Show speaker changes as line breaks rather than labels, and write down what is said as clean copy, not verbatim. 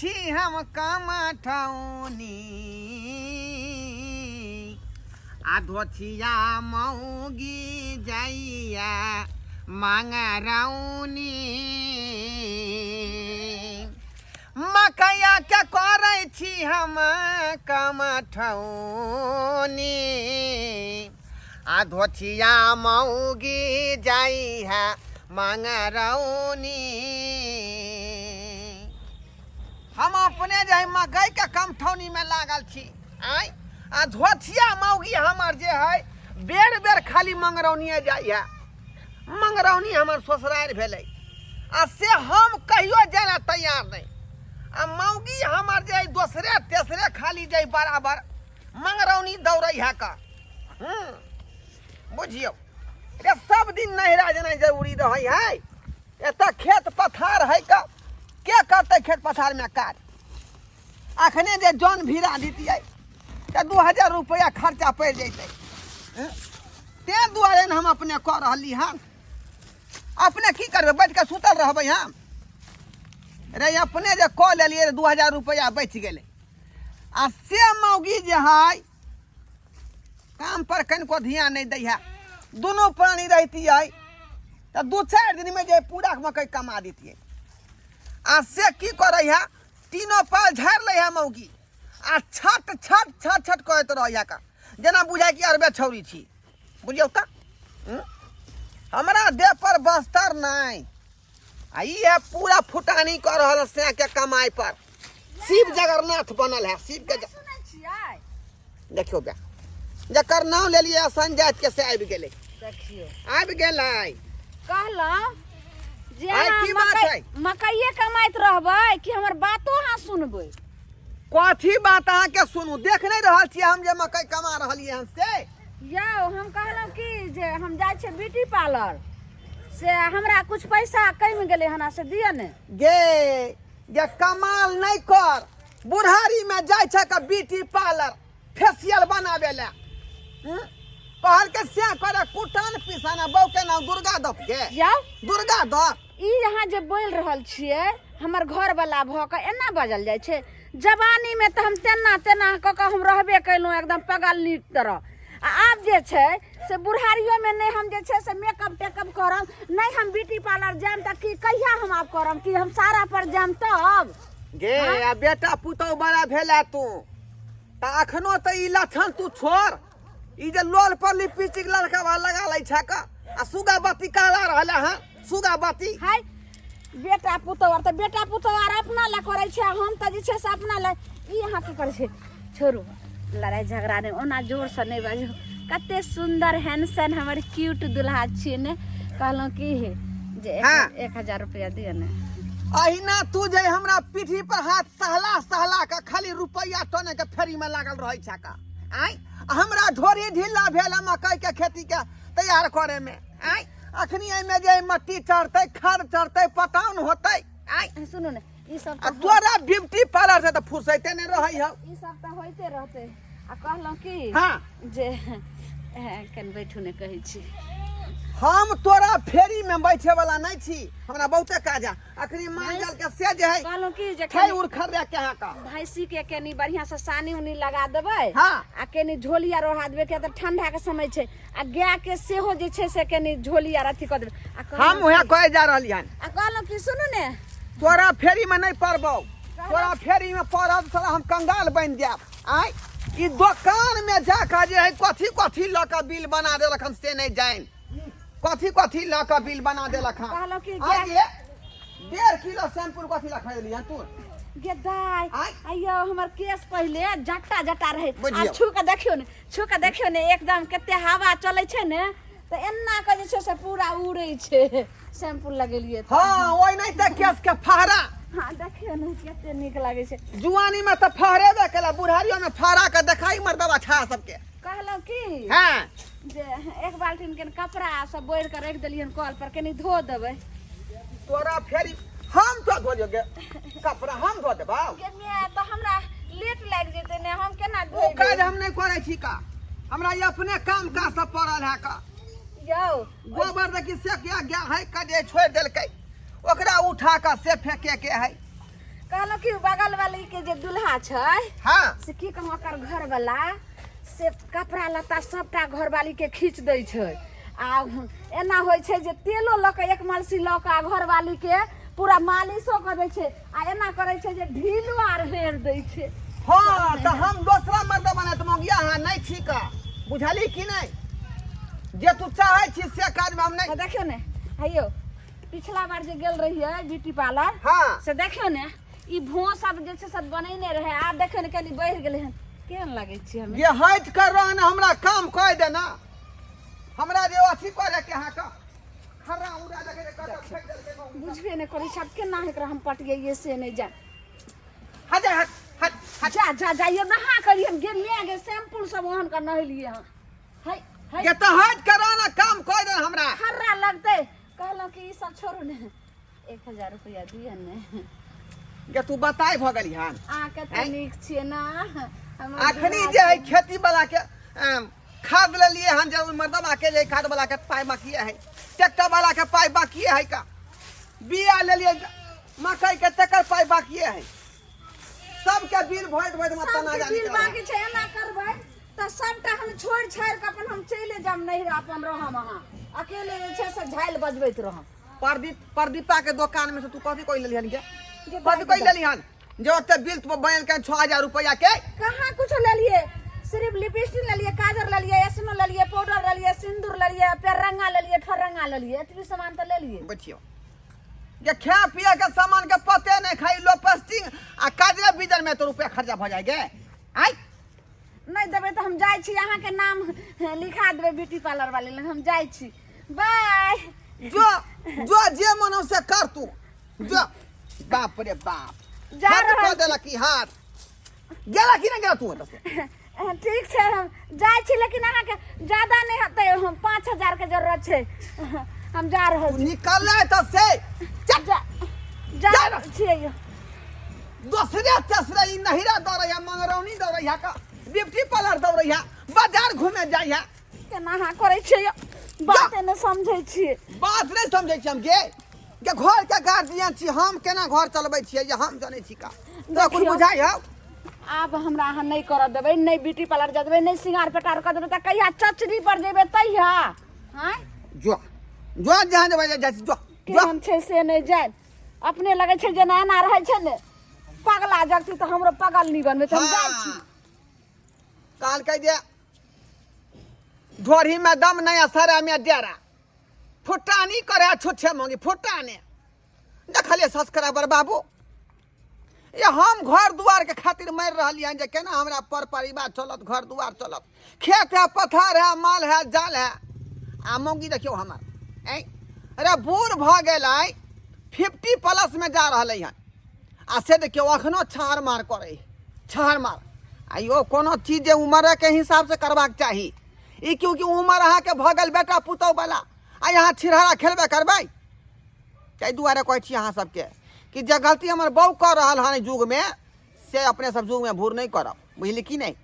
छी हम कमठौनी आ धोथिया मौगी जाइया मंगरौनी। मकैया के करै छी हम कमठौनी आ धोथिया मौगी जाइ है मंगरौनी। हम अपने जे है मकई के कमठौनी में लागल छी आय, आ धोथिया मौगी हमर जे है बेर बेर खाली मंगरौनिए जाइ है। मंगरौनी हमर ससुरारि भेलै आ से हम कहियो जाय ला तैयार नहीं। आ मौगी हमर जे है दोसरे तेसरे खाली जाइ बराबर मंगरौनी दौड़ै है का। बुझियौ रे, सब दिन नहिरा जेनाइ जरूरी रहै है। एतऽ खेत पथार है का, के करतै खेत पथार में काज? अखने जे जन भिड़ा दितियै तऽ 2000 रुपैआ खर्चा पड़ि जैतै। ताहि दुआरे ने हम अपने कऽ रहली हन। अपने की करबै, बैठ कऽ सुतल रहबै हम? रे अपने जे कऽ लेलियै 2000 रुपैआ बचि गेलै। आ से मौगी जे है काम पर कनिको ध्यान नहि दै है। दुनू प्राणी रहितियै तऽ 2-4 दिनमे जे पूरा मकइ कमा दितियै। आ से की करै है, तीनो पाल झाड़ि लै है मौगी आ छट छट छट छट करैत रहै है का, जेना बुझाय कि अरबे छौरी छी। बुझियौ तऽ हमरा देह पर बस्तर नहि आ ई है पूरा फुटानी कऽ रहल है के कमाई पर। शिव जगन्नाथ बनल है शिव के।
सुनै छियै?
देखियौ बे, जकर नाम लेलियै संजय के से आबि गेलै।
देखियौ
आबि गेलै।
कहलहुँ जे
आइ
अहाँ
की बात
मकइ
है?
मकइए कमाइत रहबै कि हमर बातो अहाँ सुनबै?
कथी बात अहाँके सुनू? देख नहि रहल छियै हम जे मकइ कमा रहलियै हन से?
यौ हम कहलहुँ कि जे हम जाइ छियै ब्यूटी पार्लर, से हमरा कुछ पैसा कमि गेलै हन, से दिअ ने।
गे जे कमाल नहि कर, बुढ़ारी में जाइ छै का ब्यूटी पार्लर फेसियल बनाबे ले। कहल के से करे कुटन पिसाना बहू के नाम दुर्गा दत्त के।
यौ
दुर्गा दत्त।
ई अहाँ जे बोलि रहल छियै हमर घरवला भऽ कऽ एना बाजल जाइ छै? जवानीमे तऽ हम तेना तेना कऽ कऽ हम रहबे कयलहुँ एकदम पगल नीक तरह, आ आब जे छै से बुढ़ारियोमे नहि हम जे छै से मेकअप टेकअप करब, नहि हम ब्यूटी पार्लर जायब तऽ की कहिया हम आब करब? कि हम सारा पर जायब तब?
गे आ बेटा पुतहु बड़ा भेला तू तऽ अखनो तऽ ई लक्षण तू छोड़। ई जे लोल पर लिपस्टिक लड़का वाला लगा लै छै का आ सुगा बत्ती कहला रहल हँ सुगा बत्ती।
हाय बेटा पुतहु आर तऽ बेटा पुतहु आर अपना लए करै छै, हम तऽ जे छै से अपना लए। ई अहाँ की करै छै? छोड़ू लड़ाइ झगड़ा नहि, ओना जोरसँ नहि बाजू। कते सुन्दर हैंडसम हमर क्यूट दुल्हा छियै ने। कहलहुँ की जे
हाँ।
1000 रुपया दिअ ने।
अहिना तू जे हमरा पीठी पर हाथ सहला सहला के खाली रुपैया टने के फेरी में लागल रहै छै का। आँय हमरा ढोरी ढीला भेल है मकई के खेती के तैयार करे में। आँय अखनी एहिमे जे मट्टी चढ़तै, खाद चढ़तै, पटौन होतै। आँय
सुनू ने ई सब
आ तोरा ब्यूटी पार्लर से तऽ फुर्सैते नहि रहै हौ।
ई सब तऽ होइते रहतै। आ कहलहुँ की
हाँ।
जे कनि बैठू ने, कहै छी।
हम तोरा फेरी में बैठे वाला नहीं छी, हमरा बहुते काज है। अखनी मान जाल के से जे है
कहलहुँ की जे
छै
कनि
उड़खर रे के यहाँ का
भैंसी के कनि बढ़िया से सानी उनी लगा देबै।
हाँ।
आ कनि झोली आर ओढ़ा देबै, किया तऽ ठंडा के समय छै। आ गाय के सेहो जे छै से कनि झोली आर अथी कऽ देबै। आ कहलहुँ
हम उएह
की-
कहे जा रहली हन।
आ कहलहुँ की सुनू ने,
तोरा फेरी में नहीं पड़बौ, तोरा फेरी में पड़ब साला हम कंगाल बनि जायब। आँय ई दोकान में जाकर जे है कथी कथी लऽ कऽ बिल बना देलक हन से नहीं जानि, कथी कथी लऽ कऽ बिल बना देलक हन।
कहलहुँ की
आँय
गाय-
गे, 1.5 किलो शैम्पू कथी लऽ खरीदली हन तू?
गे दाइ,
आँय?
अय्यो हमर केश पहिले जट्टा जट्टा रहै, आब
बुझियौ।
छू कऽ देखियौ ने, छू कऽ देखियौ ने, एकदम कते हवा चलै छै ने तऽ एना कऽ जे छै से पूरा उड़ै छै। शैम्पू लगेलियै तऽ।
हाँ, ओहि नहि तऽ केश के फहरा।
हाँ देखियौ ने कते नीक लागै छै।
जुआनी में तऽ फहरेबे केला, बुढ़ारियो में फहरा के देखाई मर्दबा छा सबके।
कहलहुँ की
हाँ।
जे एक बाल्टीन के कपड़ा सब बोरि कऽ राखि देलियन कल पर, कनि धो देबै।
तोरा फेरी हम तो धो गे कपड़ा, हम धो देबौ।
गे माय, तऽ हमरा लेट लागि जेतै ने, हम केना
ओ
धोबै?
काज हम नहि करै छी का, हमरा ई अपने काम काज सब पड़ल है का।
यौ
गोबर देखी से क्या गया है का जे छोड़ि देलकै, ओकरा उठा कऽ से फेंके के है।
कहलहुँ कि बगल वाली के जे दुल्हा छै
हाँ
से की कहूँ, ओकर घरवला से कपड़ा लत्ता सबटा घरवाली के खींच दै छै। आ एना होइ छै जे तेलो लऽ कऽ एक मलसी लऽ कऽ आ घरवाली के पूरा मालिशो कऽ दै छै, आ एना करै छै जे ढीलो आर हेर दै छै।
हाँ, तऽ हम दोसरा मर्द बना तऽ मौगिया अहाँ नहि छी का, बुझली कि नहि? जे तू चाहै छी से काजमे हम नहि।
तऽ देखियौ ने, हैयौ, पिछला बार जे गेल रहियै ब्यूटी पार्लर, से देखियौ ने, ई भों सब जे छै सब बनेने रहै, आब देखियौ ने कनि बढ़ि गेलै हन। केहन लगै छी हमे?
जे हटि कर रह ने, हमरा काम कऽ देना, हमरा जे अथी करे के अहाँके खर्रा उड़ा देखे जे कतऽ फेंक देलकै गहुँम।
बुझबे नहि करै छै आब केना एकरा हम पटियै से नहि जान।
हट जा, हट हट हट।
जा जा जाइए, नहा करिए हम गे मैं गे शैम्पू सब ओहन कर नहेलिए हम। है है।
जे तऽ हटि कर रह ने, काम कऽ देना हमरा।
खर्रा लगतै। कहलहुँ कि ई सब छोड़ू ने, 1000 रुपया दिअ ने।
जे तू बताय भऽ गेली हन।
अहाँ कते
आँय?
नीक छियै ने हमर
अखनी
दुल्हा
जे है
छियै।
खेती वाला के खाद लेलिए हन, जे ओहि मर्दबा के जे खाद वाला के पाइ बाकी है, ट्रैक्टर वाला के पाइ बाकी है, का बिया लेलिए मकई के तकर पाइ बाकी है, सबके बिल भरि भरि में तना
सबके
जानी
बिल
करब।
बाकी छै। एना करबै तऽ सबटा हम छोड़ि छाड़ि कऽ अपन हम चलि जायब नैहरा, अपन रहम, अहाँ अकेले जे छै से झालि बजबैत रहम।
प्रदीप, प्रदीपा के दोकान में से तू कथी कोई लेली हन के?
जे
कथी कोई लेली हन जे ओते बिल तू बन के 6000 रुपया के?
कहाँ कुछ लेलिए, सिर्फ लिपस्टिक लेलिए, काजर लेलिए, एसनो लेलिए, पाउडर लेलिए, सिंदूर लेलिए, पेरंगा लेलिए, ठरंगा लेलिए, एतबी सामान तऽ लेलिए।
बैठियो जे खाए पिए के सामान के पते नहीं, खाई लिपस्टिक आ काजरे बीजर में तो रुपया खर्चा भ जाए गे। आय
नहीं देबै तऽ हम जाइ छी, अहाँके नाम लिखा देबै ब्यूटी पार्लर वाले लग, हम जाइ छी, बाय।
जो जो, जे मन हो से कर तू जो। बाप रे बाप,
जा
हाथ
रहल
कऽ देलक ई, हाथ गेला कि नहि गेला तू ओतऽ से?
ठीक छै, हम जाइ छी, लेकिन अहाँके ज्यादा नहि हेतै, हम 5000 के जरूरत छै, हम जा रहल
तू
छी।
निकललै तऽ से चल।
जा जा
जा
रहल छियै यौ।
दोसरे तेसरे ई नहिरा दौड़ैया, मंगरौनी दौड़ैया, का ब्यूटी पार्लर दौड़ैया, बाजार घूमे जाइया।
केना अहाँ करै छियै यौ? बाते नहि समझै छियै।
बात नहि समझै छियै हम गे के घर के गार्जियन छी हम, केना घर चलबै छियै जे हम जनै छी का तोरा कुछ
देखियौ।
बुझाइ हौ?
आब हमरा अहाँ नहि करऽ देबै, नहि ब्यूटी पार्लर जा देबै, नहि सिंगार पेटार कऽ देबै, तऽ कहिया चचरी पर जेबै तहिया? आँय?
जो जो, जहाँ जेबै जाइ छी, जो जो।
केहन छै से नहि जानि, अपने लगै छै जेना एना रहै छै ने पगला जगती, तऽ हमरो पगल नहि बनबै तऽ हम जाइ छी।
हाँ। कहलकै जे ढोरी में दम नहीं आ सारा में डेरा, फुटानी करे छुच्छे मांगी फुटाने। देखलिए सब्सक्राइबर बाबू, ये हम घर दुआर के खातिर मरि रहलियै हन जे केना हमरा पर परिवार चलत, घर दुआर चलत, खेत है, पथार है, माल है, जाल है। आ मौगी देखियौ हमर, ऐ अरे बूढ़ भऽ गेलै, 50 प्लस में जा रहलै हन, आ से देखियौ अखनो छाड़ मार करै, छाड़ मार। आ यौ कोनो चीज जे उमरके हिसाबसँ करबाक चाही ई, क्योंकि उमर अहाँके भऽ गेल बेटा पुतहु वाला, आ यहाँ छिरहरा खेलबे करबै। ताहि दुआरे कहै छी अहाँ सबके कि जे गलती हमर बहू कऽ रहल हन एहि युगमे, से अपने सब युगमे भूर नहि करब, बुझली कि नहि?